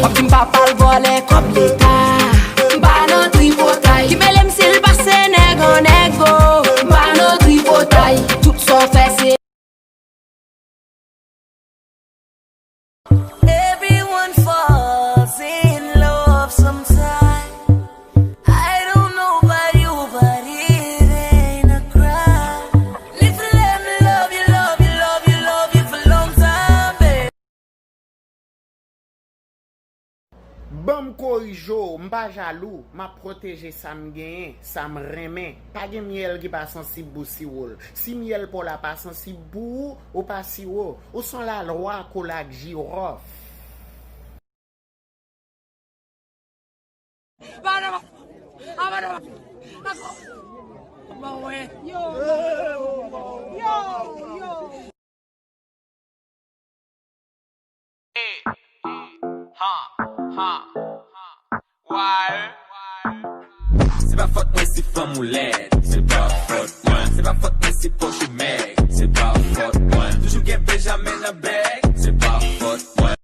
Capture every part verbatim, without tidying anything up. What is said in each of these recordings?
W ap di m papa l vòlè kòb leta. M pa nan tripotay. Ki mele m si l pase nèg an nèg o. M pa nan tripotay. Tout sa w fè se Everyone falls in love sometime. I don't know about you, but it ain't a crime. If you let me love you, love you, love you, love you for a long time, babe. Ban m korije w, m pa jalou, m ap pwoteje sa m genyen, sa m renmen. Pa gen myèl ki pa sansib pou siwo l. Si myèl pa w la pa sansib pou ou, ou pa siwo. Ou se yon lalwa kola ak jiwòf. Se pa fòt mwen si fanm ou lèd, se pa fòt mwen. Se pa fòt mwen si pòch ou mèg, se pa fòt mwen. Toujou gen Benjamin nan bèg, se pa fòt mwen.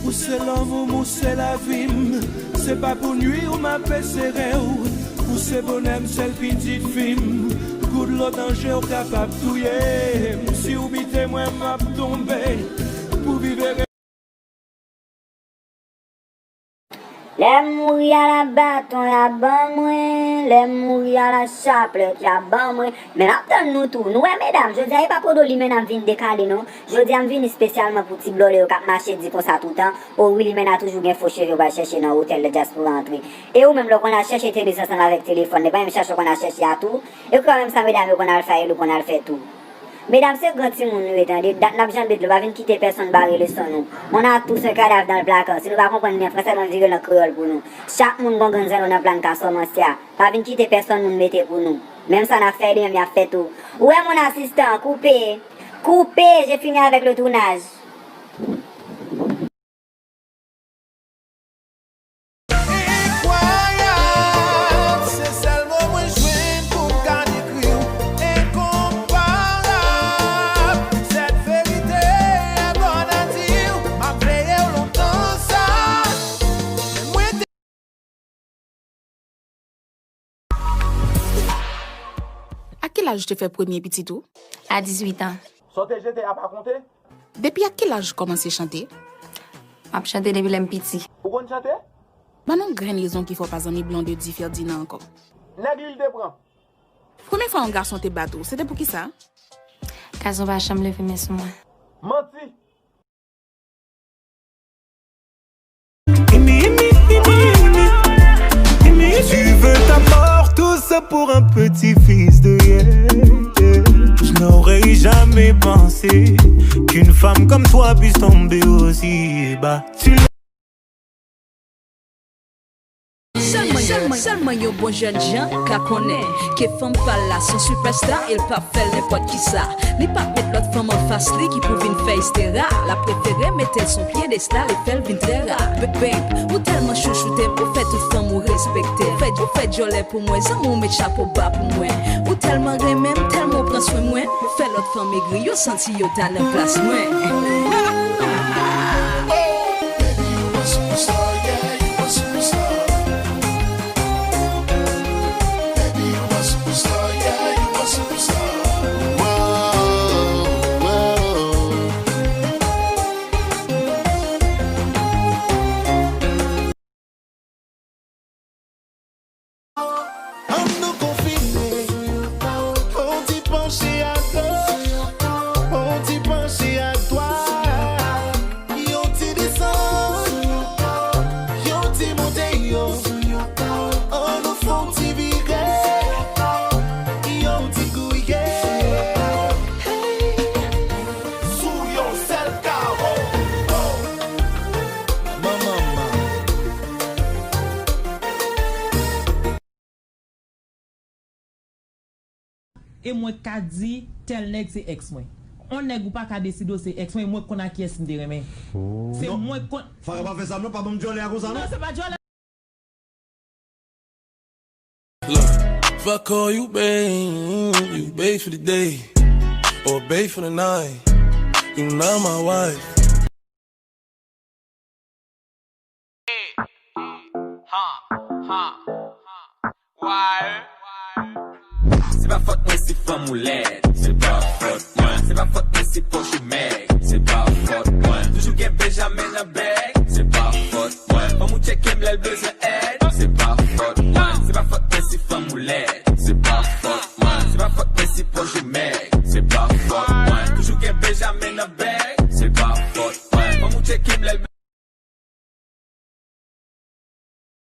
Ou se lanmou m, ou se lavi m. Se pa pou nwi w m ape sere w. Ou se bonè m, sèl pitit fi m. Kou dlo danje w kapab touye m. Si w bite mwen, m ap tonbe. Pou viv ere. Lè m mouri a la baton y ap ban mwen, lè m mouri a la chaplèt y ap ban mwen. Men n ap tann nou tou. Nou wè medam, jodi a e pa podo limena m vin dekale non. Jodi a m vini espesyalman pou ti blòdè yo k ap mache di konsa toutan, o wi limena toujou gen fo cheve yo pral chèche nan otèl dyaspora antre. E ou menm lè w konn al chèche tenis ansanm avèk telefòn, e pa menm chache w konn al chèche a tou. E ou kwè menm sa medam yo konn al fè a, e l ou konn al fè tou. Medam se gran timoun nou ye tande, dat n ap janbe dlo, pa vin kite pèsonn bare leson nou. On a tous un cadavre dans le placard, si nou pa konprann li an fransè, ban m vire l an kreyòl pou nou. Chak moun gon grenn zèl nan planka sèmansya, pa vin kite pèsonn moun mete pou nou. Menm sa n ap fè, li menm y ap fè tou. Ou wè mon asistan, koupe, koupe, j'ai fini avec le tournage. Enkwayab, se sèl mo mwen jwenn pou m ka dekri w. Enkonparab, sèt verite e bon a di w. M ap veye w lontan sa. Mwen te. A ki laj ou te fè premye pitit ou? A dizuit an. Sa w te jete a pa konte? Depi a ki laj ou kòmanse chante? M ap chante depi lè m piti. Ou konn chante? Ban nou grenn rezon ki fè w pa zanmi Blondedy Ferdinand ankò. Nèg li l te pran. Premye fwa yon gason te bat ou, se te poukisa? Gason pa janm leve men sou mwen. Manti! Imi, imi, imi, imi. Imi, imi. Tu veux ta mort, tout ça pour un petit fils de yeah, yeah. Je n'aurais jamais pensé qu'une femme comme toi puisse tomber aussi bas. Tu Sèlman, sèlman yon bon jènjan ka konnen ke fanm pa l la se yon sipèsta e l p ap fè l nenpòt kisa. Li p ap met lòt fanm anfas li ki pou vin fè estera. L ap prefere mete l sou pyedestal e fè l vin trè ra. Babe, ou tèlman chouchoute m, ou fè tout fanm ou respekte. Ou fè, ou fè djòlè pou mwen, zanmi w met chapo ba pou mwen. Ou tèlman renmen m, tèlman w pran swen mwen, ou fè lòt fanm egri, yo santi yo ta nan plas mwen. Ann nou konfime. On ti panche a goch, on ti panche a dwat. E mwen k ka di tèl nèg se ex mwen. On nèg ou pa ka deside w se ex mwen, e mwen k konn a kiyès m te renmen. Se mwen k konn. Farah pa fè sa non, pa ban m djòlè a konsa non. Non, se pa djòlè. Look, fuck all you babe, you babe for the day, or babe for the night. You not my wife. Se pa fòt mwen si fanm ou lèd, se pa fòt mwen. Se pa fòt mwen si pòch ou mèg, se pa fòt mwen. Toujou gen Benjamin nan bèg, se pa fòt mwen. Fanm ou tcheke m lè l bezwen